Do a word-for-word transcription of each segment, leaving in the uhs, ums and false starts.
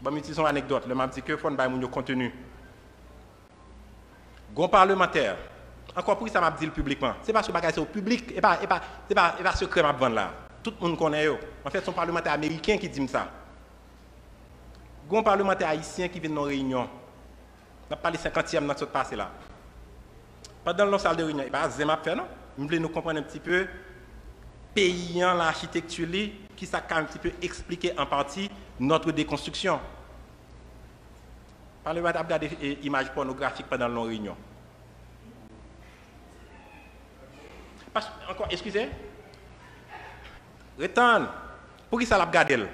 Ban m itilize yon anekdòt, lè m ap di ke fò n bay moun yo konteni. Gon palmantè, ankò, poukisa m ap di l piblikman? Se paske bagay sa yo piblik, e pa, e pa, se pa, e pa sekrè m ap vann la. Tout moun konnen yo. Anfèt, se yon palmantè ameriken ki di m sa. Gon palmantè ayisyen ki vin nan yon reyinyon. N ap pale senkantyèm nan ki sot pase la. Pandan l nan sal de reyinyon, e pa zen m ap fè non. M vle nou konprann un petit peu peyi an, lachitekti li, ki sa k ka un petit peu eksplike an pati notre déconstruction. Palmantè ap gade e, imaj pònografik pandan l nan reyinyon. Pas, ankò, eskize. Ret tann. Poukisa l ap gade l?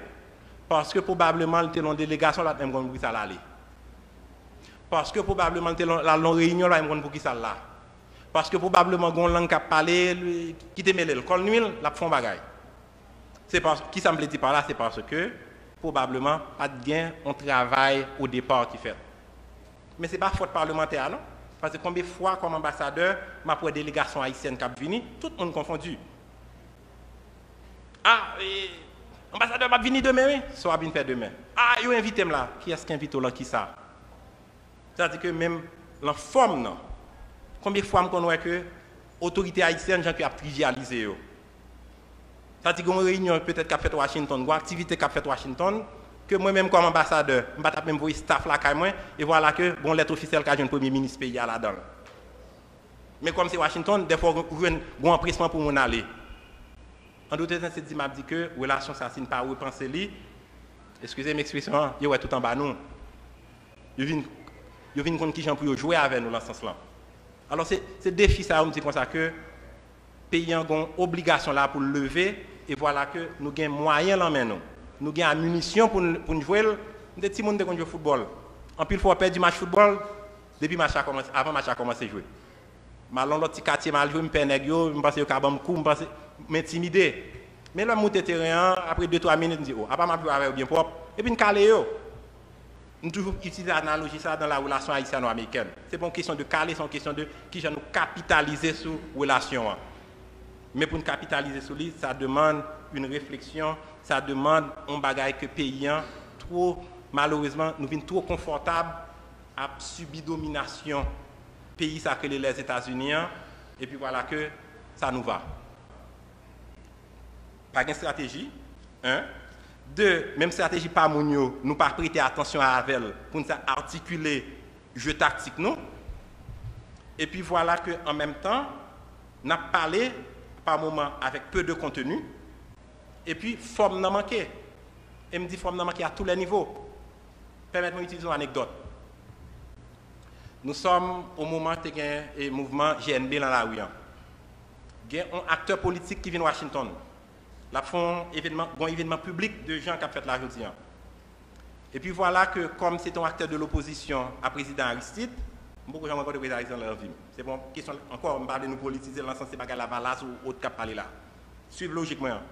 Paske pwobableman l te nan delegasyon, l pa t menm konn poukisa l ale. Paske pwobableman l te nan, l al nan reyinyon, l pa menm konn poukisa l la. Paske pwobableman gon lang k ap pale, li, ki te mele l. Kò l nwi l, l ap fè yon bagay. Se pa, kisa m vle di pa la, se paske pwobableman pa t gen yon travay o depa ki fèt. Men se pa fòt palmantè a non. Paske konbyen fwa kòm anbasadè, m ap wè delegasyon ayisyèn k ap vini, tout moun konfondi. Ah, e, anbasadè m ap vini demen wi. Sa w ap vin fè demen? Ah, yo envite m la. Kiyès ki envite w lan kisa? Sa di ke menm lan fòm nan, konbyen fwa m konn wè ke otorite ayisyèn jan ke ap trivialize yo? Sa di gen yon reyinyon petèt k ap fèt Washington, gen yon aktivite k ap fèt Washington, ke mwen menm kòm anbasadè, m pa t ap menm voye staff lakay mwen, e vwala ke gen yon lèt ofisyèl ka jwenn premye minis peyi a ladan l. Men kòm se Washington, dèfwa ou jwenn gen yon anpresman pou moun ale. An dòt tèm, se di m ap di ke relasyon sa, si n pa repanse li, eskize m ekspresyon an, yo wè tout anba nou. Yo vin, yo vin konn kijan pou yo jwe avè nou lan sans lan. Alò, se, se defi sa yo, m di konsa ke peyi an gen yon obligasyon la pou l leve, e vwala ke nou gen mwayen lan men nou. Nou gen aminisyon pou n, pou n jwe l. M te timoun, m te konn jwe foutbòl. Anpil fwa, w pèdi match foutbòl, depi match la kòmanse, avan match la kòmanse jwe. M al nan lòt ti katye, m al jwe, m pè nèg yo, m panse yo ka ban m kou, m panse, m entimide. Men lè m moute teren an, apre de twa minit, m di, o, apa m ap jwe avè yo byen pwòp, epi n kale yo. M toujou itilize analoji sa a dans la relation haïtiano-américaine. Se pa yon kesyon de kale, se yon kesyon de kijan nou kapitalize sou relasyon an. Men pou n kapitalize sou li, sa demann yon refleksyon, sa demann yon bagay ke peyi an, two, malerezman, nou vin two konfòtab ap sibi dominasyon peyi sa k rele Lèzetazini an, epi vwala ke sa nou va. Pa gen estrateji, en. De, menm estrateji pa moun yo, nou pa prete atansyon avè l pou n sa atikile je taktik nou. Epi vwala ke an menm tan, n ap pale pa moman avèk peu de contenu, epi fòm nan manke. E m di fòm nan manke à tous les niveaux. Pèmèt mwen itilize yon anekdòt. Nou sòm o moman te gen e mouvman G N B lan lari an. Gen yon aktè politik ki vin Washington. L ap fè yon evènman, yon evènman piblik de jan k ap fèt la jodi an. Epi vwala ke kòm se te yon aktè de lopozisyon a prezidan Aristide, m poko janm rankontre prezidan Aristide lan vi m. Se pa yon kesyon ankò, m pa vle nou politize l nan sans se bagay Lavalas ou ot k ap pale la. Swiv lojik mwen an.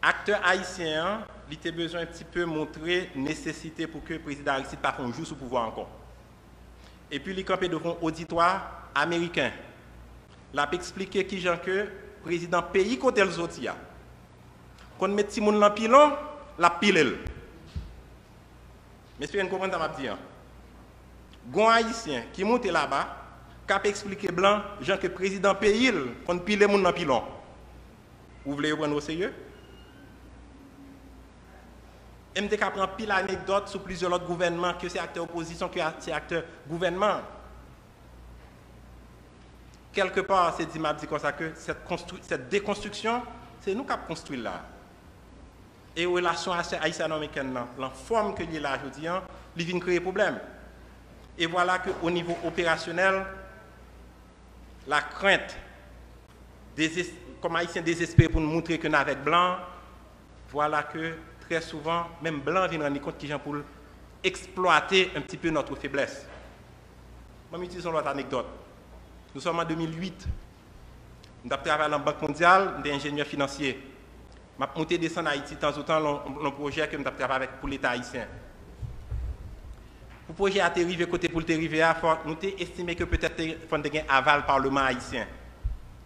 Aktè ayisyen an, li te bezwen un petit peu montre nesesite pou ke prezidan Aristide pa fè yon jou sou pouvwa ankò. Epi li kanpe devan yon oditwa ameriken. L ap eksplike kijan ke prezidan peyi kote l soti a konn met timoun lan pilon, l ap pile l. M espere n konprann sa m ap di an. Gon ayisyen ki moute laba, k ap eksplike blan jan ke prezidan peyi l konn pile moun nan pilon. Ou vle yo pran nou oserye? E m te ka pran anpil anekdòt sou plizyè lòt gouvènman, ke se aktè opozisyon, ke a, se aktè gouvènman. Kèlkepa, se di m ap di konsa ke cette constru-, cette déconstruction, se nou k ap konstwi l la. E relasyon ayisyen-amerikèn nan, lan fòm ke l ye la jodi an, li vin kreye pwoblèm. E vwala ke o nivo operasyonèl, la krent, dezes-, kòm ayisyen dezespere pou n montre ke n avèk blan, vwala ke trè souvan, menm blan vin rann li kont kijan pou l eksplwate un petit peu notre faiblesse. Mwen, m itilize yon lòt anekdòt. Nou sòm an de mil uit. M t ap travay nan Bank Mondyal, m te enjenyè finansye. M ap moute desann Ayiti tanzantan lan, lan pwojè ke m t ap travay avèk pou Leta ayisyen. Pou pwojè a te rive kote pou l te rive a, fò, nou te estime ke petèt te, fò n te gen aval Palman ayisyen.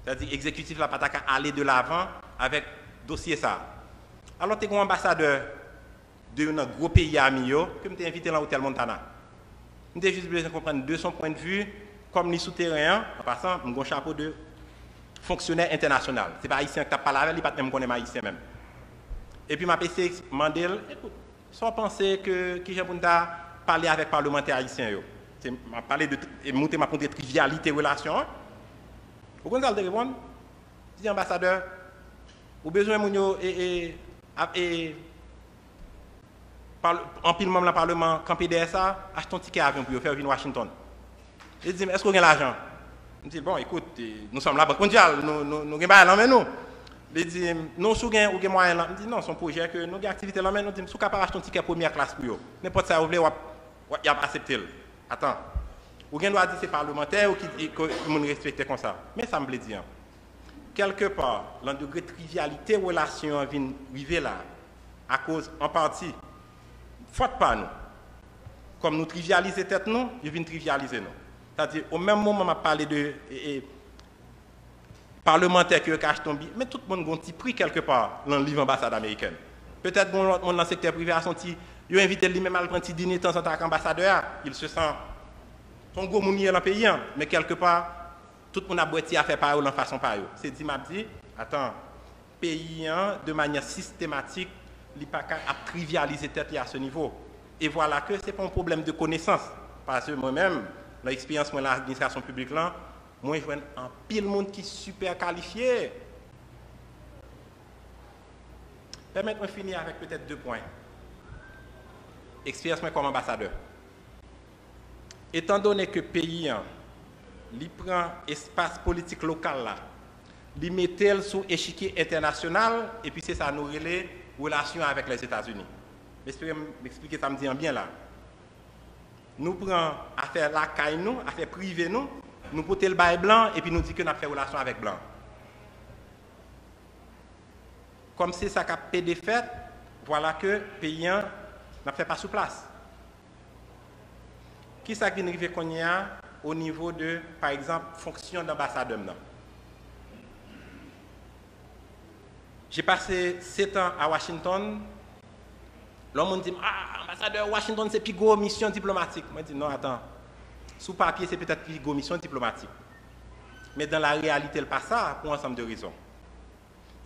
Sètadi egzekitif la pa ta ka ale de lavan avèk dosye sa a. Alò, te gen yon anbasadè de youn nan gwo peyi ami yo, ke m te envite nan Hotel Montana. M te jis bezwen konprann de son pwennvi, kòm li sou teren an, an pasan, m gon chapo de fonksyonè entènasyonal. Se pa ayisyen an ki t ap pale avè l, li pa t menm konnen m ayisyen menm. Epi m ap eseye mande l, ekout, sa w panse ke, kijan pou n ta pale avèk palmantè ayisyen yo? Se, m ap pale de, e moutre, m ap moutre trivyalite relasyon an. Ou konn sa l te reponn? Li di, anbasadè, ou bezwen moun yo, e, e, ap, e, anpil manm nan palman kanpe dèyè sa, achte yon tikè avyon pou yo fè yo vin Washington. Li di m, èske w gen lajan? M di l, bon, ekout, e, nou sòm la bank mondyal, nou, nou, nou gen bagay nan men nou. Li di m, non, si w gen, ou gen mwayen lan. M di, non, se yon pwojè ke nou gen aktivite nan men nou. Di m, si w kapab achte yon tikè premyè klas pou yo, nenpòt sa yo vle, w ap, w ap, y ap aksepte l. Atan, ou gen dwa di se palmantè yo ki, ki, ke moun respekte konsa. Men sa m vle di an. Kèlkepa, lan degre trivyalite relasyon an vin rive la, akoz, an pati, fòt pa nou. Kòm nou trivyalize tèt nou, yo vin trivyalize nou. Sètadi, o menm moman m ap pale de, e, e, palmantè ke yo ka achte yon bi, men tout moun gon ti pri kèlkepa lan liv anbasad amerikèn. Petèt gon lòt moun lan sektè prive a, se yon ti, yo envite l li menm al pran ti dine tanzantan ak anbasadè a. Il se sent, se yon gwo moun li ye lan peyi an, men kèlkepa, tout moun ap bwè ti afè pa yo lan fason pa yo. Se di m ap di, atan, peyi an, de manyè sistematik, li pa ka ap trivyalize tèt li a se nivo. E vwala ke se pa yon pwoblèm de konesans. Paske mwen menm, lan eksperyans mwen lan administrasyon piblik lan, mwen jwenn anpil moun ki sipè kalifye. Pèmèt mwen fini avèk petèt de pwen. Eksperyans mwen kòm anbasadè. Etan done ke peyi an, li pran espas politik lokal la, li mete l sou echikye entènasyonal, epi se sa nou rele relasyon avèk Lèzetazini. M espere m eksplike sa m di an byen la. Nou pran afè lakay nou, afè prive nou, nou pote l bay blan, epi nou di ke n ap fè relasyon avèk blan. Kòm se sa k ap pede fèt, vwala ke peyi an, n ap fè pa sou plas. Kisa k vin rive kounye a o nivo de, pa egzanp, fonksyon d anbasadè m nan? J'ai passé sept ans à Washington. Lè yon moun di m, ah, anbasadè Washington se pi gwo misyon diplomatik. Mwen di, non, atan. Sou papye, se petèt pi gwo misyon diplomatik. Men dan la reyalite, l pa sa, pou ansanm de rezon.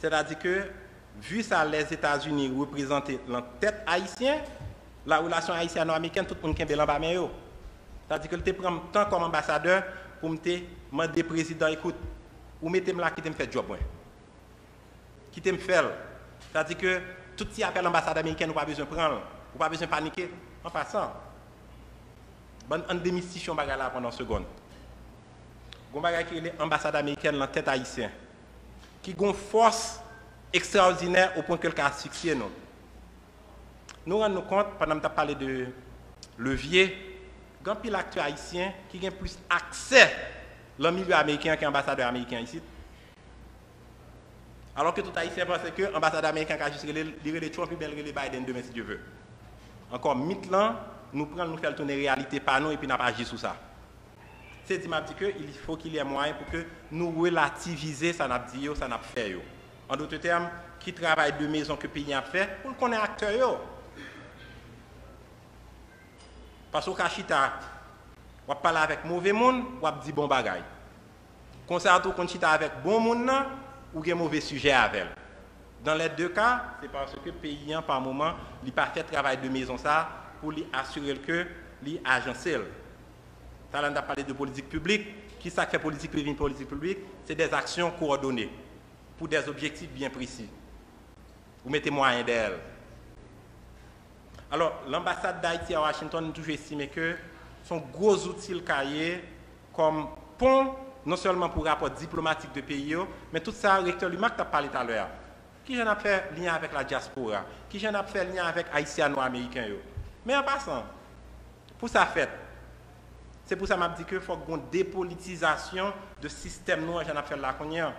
Sètadi ke, vi sa Lèzetazini reprezante lan tèt ayisyen, la relasyon ayisyano-amerikèn, tout moun kenbe l anba men yo. Sètadi ke l te pran m tan kòm anbasadè pou m te mande prezidan, ekout, ou mete m la, kite m fè djòb mwen. Kite m fè l. Sètadi ke tout ti apèl anbasad amerikèn, ou pa bezwen pran l. Ou pa bezwen panike. An pasan, bann, ann demistifye yon bagay la pandan yon segonn. Gon bagay ki rele anbasad amerikèn lan tèt ayisyen, ki gon fòs ekstraòdinè o pwen ke l ka asfiksyé nou. Nou rann nou kont, pandan m t ap pale de levye, gen anpil aktè ayisyen ki gen plis aksè lan milye ameriken an ke anbasadè ameriken an isit. Alò ke tout ayisyen panse ke anbasadè ameriken an ka jis rele, li rele Trump oubyen li rele Biden demen, si Dye ve. Ankò, mit lan, nou pran l, nou fè l tounen reyalite pa nou, epi n ap aji sou sa. Se di m ap di ke il faut qu'il y ait moyen pou ke nou relativize sa n ap di yo, sa n ap fè yo. An dòt tèm, ki travay de mezon ke peyi an ap fè, pou l konnen aktè yo. Paske w ka chita, w ap pale avèk move moun, w ap di bon bagay. Konsa tou, w konn chita avèk bon moun nan, ou gen move sijè avè l. Dans les deux cas, se paske peyi an, pa moman, li pa fè travay de mezon sa pou li asire l ke li ajanse l. Talè n t ap pale de politik piblik. Kisa k fè politik piblik vin politik piblik? Se des actions coordonnées pour des objectifs bien précis. Ou mete mwayen dèyè l. Alò, lanbasad Dayiti a Washington, m toujou estime ke se yon gwo zouti l ka ye kòm pon, non sèlman pou rapò diplomatik de peyi yo, men tout sa Rektè Lumac t ap pale talè a. Kijan n ap fè lyen avèk ladyaspora? Kijan n ap fè lyen avèk ayisyano-ameriken yo? Men an pasan, pou sa fèt, se pou sa m ap di ke fòk gon depolitizasyon de sistèm nou an, jan n ap fè l la kounye an.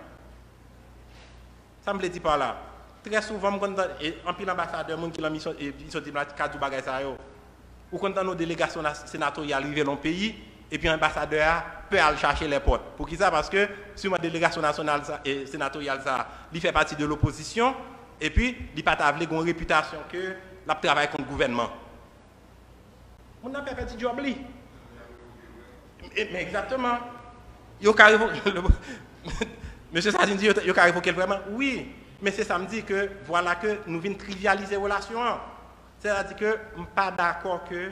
Sa m vle di pa la, trè souvan m konn tande, e, anpil anbasadè, moun ki lan misyon, e, misyon diplomatik ka di w bagay sa yo. Ou konn tande yon delegasyon nas-, senatoryal rive lan yon peyi, epi anbasadè a pè al chache lèpòt. Poukisa? Paske siman delegasyon nasyonal sa, e, senatoryal sa, li fè pati de lopozisyon, epi li pa ta vle gen yon repitasyon ke l ap travay kont gouvènman. Moun nan pè pèdi djòb li. E, men egzakteman. Yo ka revoke. Mesye Sazin di yo, yo ka revoke l vrèman. Wi, men se sa m di ke, vwala ke nou vin trivyalize relasyon an. Sètadi ke m pa dakò ke,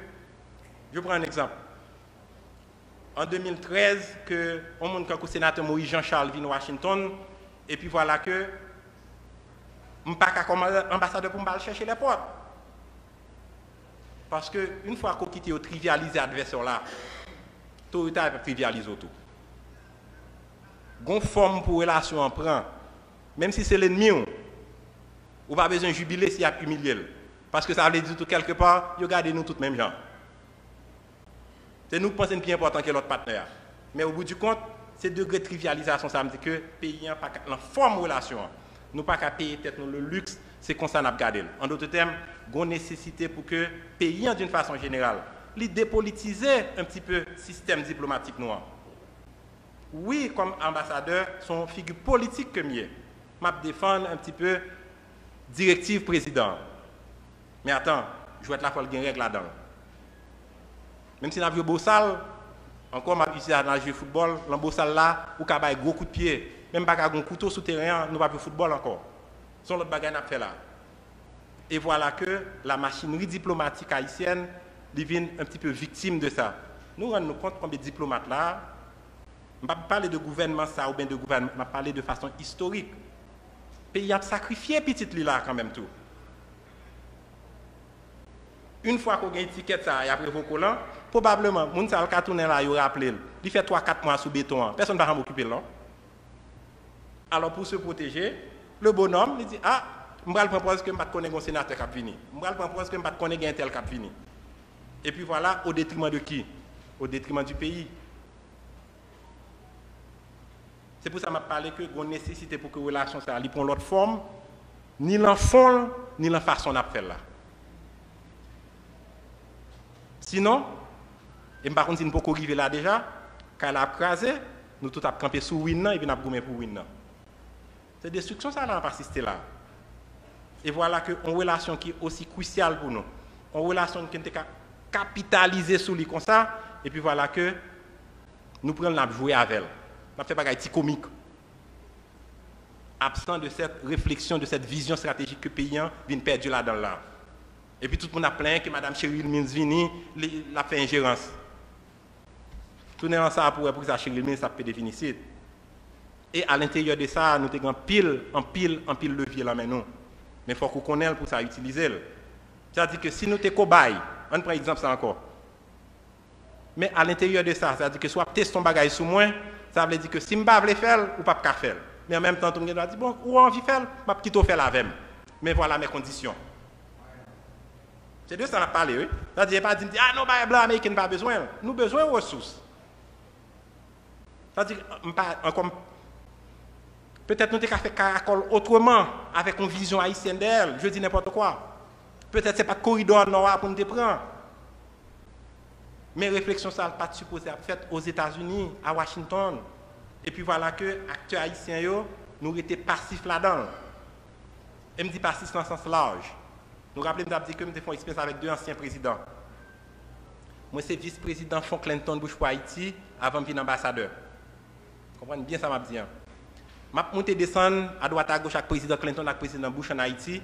je prends un exemple. An de mil trèz, ke yon moun kankou senatè Moïse Jean Charles vin Washington, epi vwala ke m pa ka kòm anbasadè pou m pa al chèche lèpòt. Paske, yon fwa ke w kite yo trivyalize advèsè w la, to ou ta, y ap trivyalize w tou. Gon fòm pou relasyon an pran, menm si se lènmi w, ou pa bezwen jibile si y ap imilye l. Paske sa vle di tou, kèlkepa, yo gade nou tout menm jan. Se nou k panse n pi enpòtan ke lòt patnè a. Men au bout du compte, se degre trivyalizasyon sa a m di ke peyi an pa ka, nan fòm relasyon an, nou pa ka peye tèt nou le luxe, se konsa n ap gade l. En d'autres termes, gon nesesite pou ke peyi an, d'une façon générale, li depolitize un petit peu sistèm diplomatik nou an. Wi, kòm anbasadè, se yon figi politik ke m ye. M ap defann un petit peu direktiv prezidan an. Men atan, jwèt la fò l gen règ ladan l. Menm si n ap jwe bosal, ankò m ap itilize analoji foutbòl, nan bosal la, ou ka bay gwo kout pye, men m pa ka gen kouto sou teren an, nou p ap jwe foutbòl ankò. Se yon lòt bagay n ap fè la. E vwala ke la machinri diplomatik ayisyèn, li vin un petit peu viktim de sa. Nou rann nou kont konbyen diplomat la, m p ap pale de gouvènman sa oubyen de gouvènman, m ap pale de fason istorik. Peyi ap sakrifye pitit li la kanmenm tou. Yon fwa ke w gen etikèt sa a, y ap revoke w lan, pwobableman, moun sa a l ka tounen la, yo raple l. Li fè twa, kat mwa sou beton an. Pèsonn pa janm okipe l, non. Alò, pou se pwoteje, le bonòm, li di, a, m pral pran pòz ke m pa t konnen gen yon senatè k ap vini. M pral pran pòz ke m pa t konnen gen entèl k ap vini. Epi vwala, au détriment de qui? Au détriment du pays. Se pou sa m ap pale ke gon nesesite pou ke relasyon sa a, li pran lòt fòm, ni lan fon l, ni lan fason n ap fè l la. Sinon, e m pa konn si n poko rive la deja, kay la ap kraze, nou tout ap kanpe sou win nan, epi n ap goumen pou win nan. Se destriksyon sa a n ap asiste la. E vwala ke yon relasyon ki osi krisyal pou nou, yon relasyon ke n te ka kapitalize sou li konsa, epi vwala ke nou pran l, n ap jwe avè l. N ap fè bagay ti komik. Absan de cette réflexion, de cette vision stratégique ke peyi an vin pèdi ladan l la. Epi tout moun ap plenyen ke Madam Cheryl Mills vini, li, l ap fè enjerans. Tounen lan sa a pou wè poukisa Cheryl Mills ap pede vin isit. E a lenteryè de sa, nou te gen anpil, anpil, anpil levye lan men nou. Men fòk ou konnen l pou sa itilize l. Sètadi ke si nou te kobay, ann pran egzanp sa ankò. Men a lenteryè de sa, sètadi ke si w ap teste yon bagay sou mwen, sa vle di ke si m pa vle fè l, ou p ap ka fè l. Men an menm tan tou, m gen dwa di, bon, ou anvi fè l, m ap kite w fè l avè m. Men vwala mes conditions. Se de sa n ap pale, wi. Sètadi, e pa di m di, a non, bagay blan ameriken pa bezwen l. Nou bezwen resous. Sètadi, m pa, ankò, m, petèt nou te ka fè karakòl otreman, avèk yon vizyon ayisyèn dèyè l, je dis n'importe quoi. Petèt se pa t koridò nò a pou n te pran. Men refleksyon sa a pa t sipoze ap fèt Ozetazini, a Washington. Epi vwala ke aktè ayisyen yo, nou rete pasif ladan l. E m di pasif nan sans laj. Nou raple m t ap di ke m te fè yon eksperyans avèk de ansyen prezidan. Mwen se vis prezidan Fon Clinton Bush pou Ayiti avan m vin anbasadè. Konprann byen sa m ap di an. M ap moute desann adwat agoch ak prezidan Clinton ak prezidan Bush ann Ayiti,